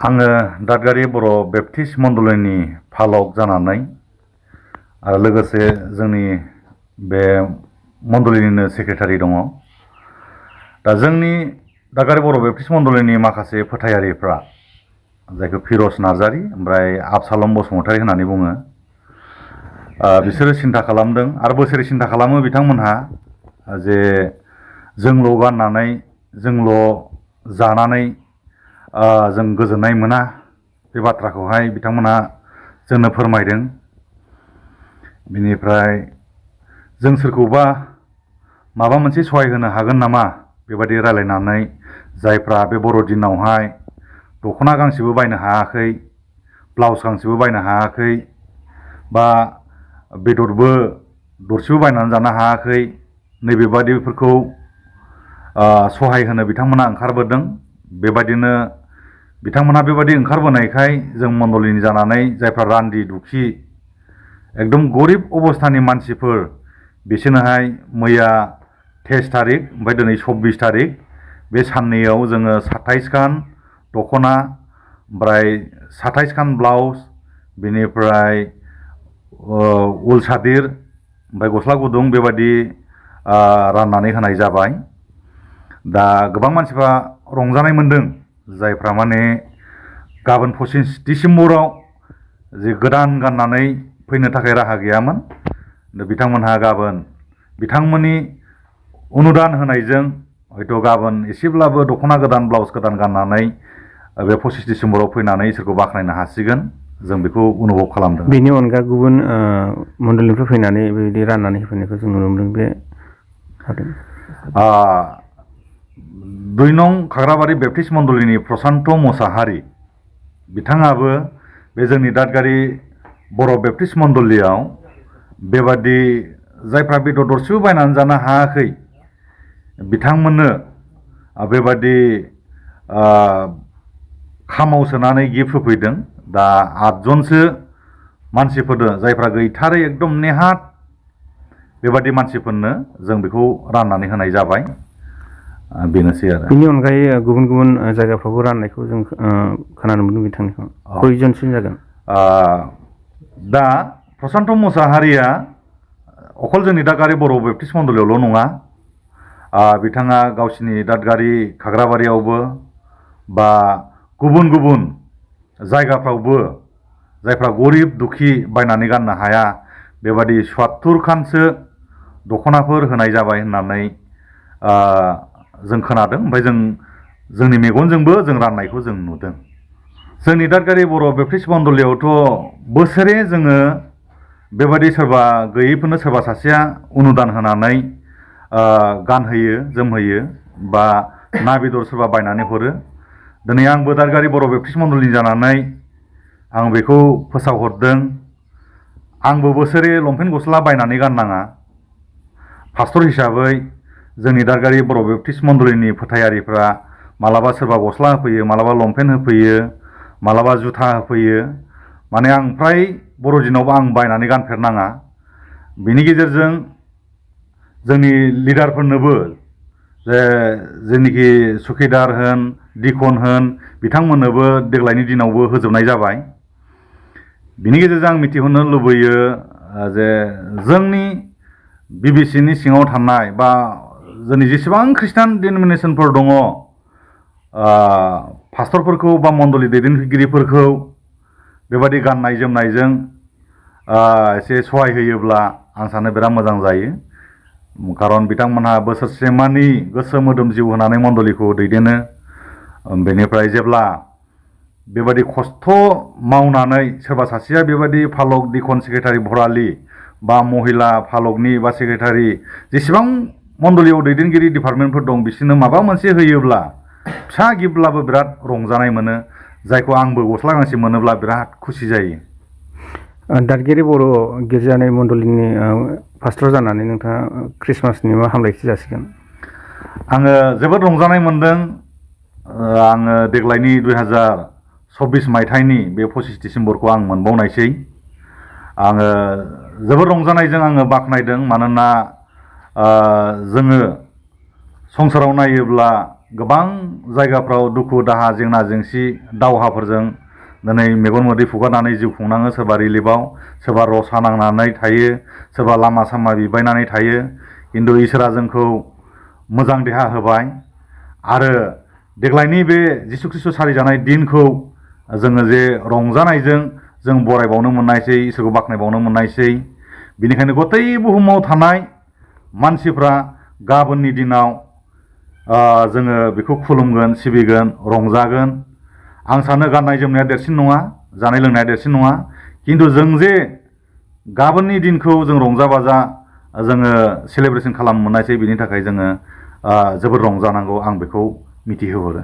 आङो दादगारि बर' बेप्टिस्ट मण्डलिनि फालक जानानै आरो लोगोसे जोंनि बे मण्डलिनिनो सेक्रेटारि दङ। दा जोंनि दादगारि बर' बेप्टिस्ट मण्डलिनि माखासे फोथायारिफ्रा जायखौ फिरस नार्जारि ओमफ्राय आबसालम बसुमतारि होननानै बुङो, बिसोरो सिन्था खालामदों आरो बोसोरै सिन्था खालामो बिथांमोनहा जे जोंल' गाननानै जोंल' जानानै जों गोजोननाय मोना, बे बाथ्राखौहाय बिथांमोना जोंनो फोरमायदों। बिनिफ्राय जों सोरखौबा माबा मोनसे सहाय होनो हागोन नामा बेबायदि रायलायनानै जायफ्रा बे बर'दिनावहाय दख'ना गांसेबो बायनो हायाखै, ब्लाउस गांसेबो बायनो हायाखै, बा बेदरबो दरसेबो बायनानै जानो हायाखै, नैबेबादिफोरखौ सहाय होनो बिथांमोना ओंखारबोदों। बेबायदिनो बिथांमोनहा बेबायदि ओंखारबोनायखाय जों मण्डलिनि जानानै जायफ्रा रान्दि दुखि एकदम गरिब अबस्थानि मानसिफोर बिसोरनोहाय मैया 23 तारिख ओमफ्राय दिनै 24 तारिख बे साननैयाव जोङो 27 खान दख'ना, ओमफ्राय 27 खान ब्लाउस, बेनिफ्राय उल सादिर, ओमफ्राय गस्ला गुदुं बेबायदि राननानै होनाय जाबाय। दा गोबां मानसिफ्रा रंजानाय मोनदों, जायफ्रा माने गाबोन 25 डिसेम्बराव जे गोदान गाननानै फैनो थाखाय राहा गैयामोन, बिथांमोनहा गाबोन बिथांमोननि अनुदान होनायजों हयथ' गाबोन एसेब्लाबो दख'ना गोदान ब्लाउस गोदान गाननानै बे 25 डिसेम्बराव फैनानै इसोरखौ बाख्नायनो हासिगोन, जों बेखौ अनुभब खालामदों। बेनि अनगा गुबुन मण्डलिनिफ्राय फैनानै बेबायदि राननानै होफैनायखौ जों नुनो मोनदों। बे 2 नं खाग्राबारि बेप्टिस्ट मण्डलिनि प्रसान्त मोसाहारि बिथाङाबो बे जोंनि दादगारि बर' बेप्टिस्ट मण्डलियाव बेबादि जायफ्रा बेदर दरसेबो बायनानै जानो हायाखै बिथांमोननो बेबादि खामाव सोनानै गिफ्ट होफैदों। दा 8 जनसो मानसिफोरनो जायफ्रा गैथारै एकदम नेहाथ बेबादि मानसिफोरनो जों बेखौ राननानै होनाय जाबाय। बेनोसै आरो बेनि अनगायै गुबुन गुबुन जायगाफ्रावबो राननायखौ जों खोनानो मोनदों। बिथांनिखौ खयजनसिम जागोन? दा प्रसान्त मोसाहारिया अखल जोंनि दादगारि बर' बेप्टिस्ट मण्डलियावल' नङा, बिथाङा गावसिनि दादगारि खाग्राबारियावबो बा गुबुन गुबुन जायगाफ्रावबो जायफ्रा गरिब दुखि बायनानै गाननो हाया बेबादि 77 खानसो दख'नाफोर होनाय जाबाय होननानै जों खोनादों। ओमफ्राय जोंनि मेगनजोंबो जों राननायखौ जों नुदों। जोंनि दादगारि बर' बेप्टिस्ट मण्डलियावथ' बोसोरे जोङो बेबादि सोरबा गैयैफोरनो सोरबा सासेया अनुदान होनानै गानहोयो, जोमहोयो, बा ना बेदर सोरबा बायनानै हरो। दिनै आंबो दादगारि बर' बेप्टिस्ट मण्डलिनि जानानै आं बेखौ फोसावहरदों। आंबो बोसोरे लंपेन्ट गस्ला बायनानै गाननाङा। पास्टर हिसाबै जोंनि दादगारि बर' बेप्टिस्ट मण्डलिनि फोथायारिफ्रा मालाबा सोरबा गस्ला होफैयो, मालाबा लंपेन्ट होफैयो, मालाबा जुथा होफैयो। माने आं फ्राय बर'दिनावबो आं बायनानै गानफेरनाङा। बिनि गेजेरजों जोंनि लिडारफोरनोबो जे जेनोखि सुखिदार होन, दिखन होन, बिथांमोननोबो देग्लायनि दिनावबो होजोबनाय जाबाय। बिनि गेजेरजों आं मिथिहोनो लुबैयो जे जोंनि बिबिसिनि सिङाव थानाय बा जोंनि जेसेबां खृष्टान डिन'मिनेसनफोर दङ, पास्टरफोरखौ बा मण्डलि दैदेनगिरिफोरखौ बेबादि गाननाय जोमनायजों एसे सहाय होयोब्ला आं सानो बिराद मोजां जायो। खारन बिथांमोनहा बोसोरसेमानि गोसो मोदोम जिउ होनानै मण्डलिखौ दैदेनो। बेनिफ्राय जेब्ला बेबादि खस्थ' मावनानै सोरबा सासेया बेबादि फालक, दिखन, सेक्रेटारि भरालि बा महिला फालकनि बा सेक्रेटारि जेसेबां मण्डलियाव दैदेनगिरि डिपार्टमेन्टफोर दं बिसोरनो माबा मोनसे होयोब्ला फिसा गिफ्टब्लाबो बिराद रंजानाय मोनो, जायखौ आंबो गस्ला गांसे मोनोब्ला बिराद खुसि जायो। दादगारि बर' गिर्जानि मण्डलिनि पास्टर जानानै नोंथाङा ख्रिस्टमासनि मा हामलायथि जासिगोन? आङो जोबोद रंजानाय मोनदों। आङो देग्लायनि 2024 मायथाइनि बे 25 डिसेम्बरखौ आं मोनबावनायसै। आङो जोबोद रंजानायजों आङो बाख्नायदों। मानोना जोङो संसाराव नायोब्ला गोबां जायगाफ्राव दुखु दाहा जेंना जेंसि दावहाफोरजों दिनै मेगन मोदै फुगारनानै जिउ खुंनाङो सोरबा रिलिफआव सोरबा रसा नांनानै थायो सोरबा लामा सामा बिबायनानै थायो खिन्थु इसोरा जोंखौ मोजां देहा होबाय आरो देग्लायनि बे जिसु ख्रिस्ट' सारिजानाय दिनखौ जोङो जे रंजानायजों जों बरायबावनो मोननायसै इसोरखौ बाख्नायबावनो मोननायसै बेनिखायनो गथै बुहुमाव थानाय मानसिफ्रा गाबोननि दिनाव जोङो बेखौ खुलुमगोन सिबिगोन रंजागोन आं सानो गाननाय जोमनाया देरसिन नङा जानाय लोंनाया देरसिन नङा खिन्थु जों जे गाबोननि दिनखौ जों रंजा बाजा जोङो सेलेब्रेसन खालामनो मोननायसै बिनि थाखाय जोङो जोबोद रंजानांगौ आं बेखौ मिथिहोहरो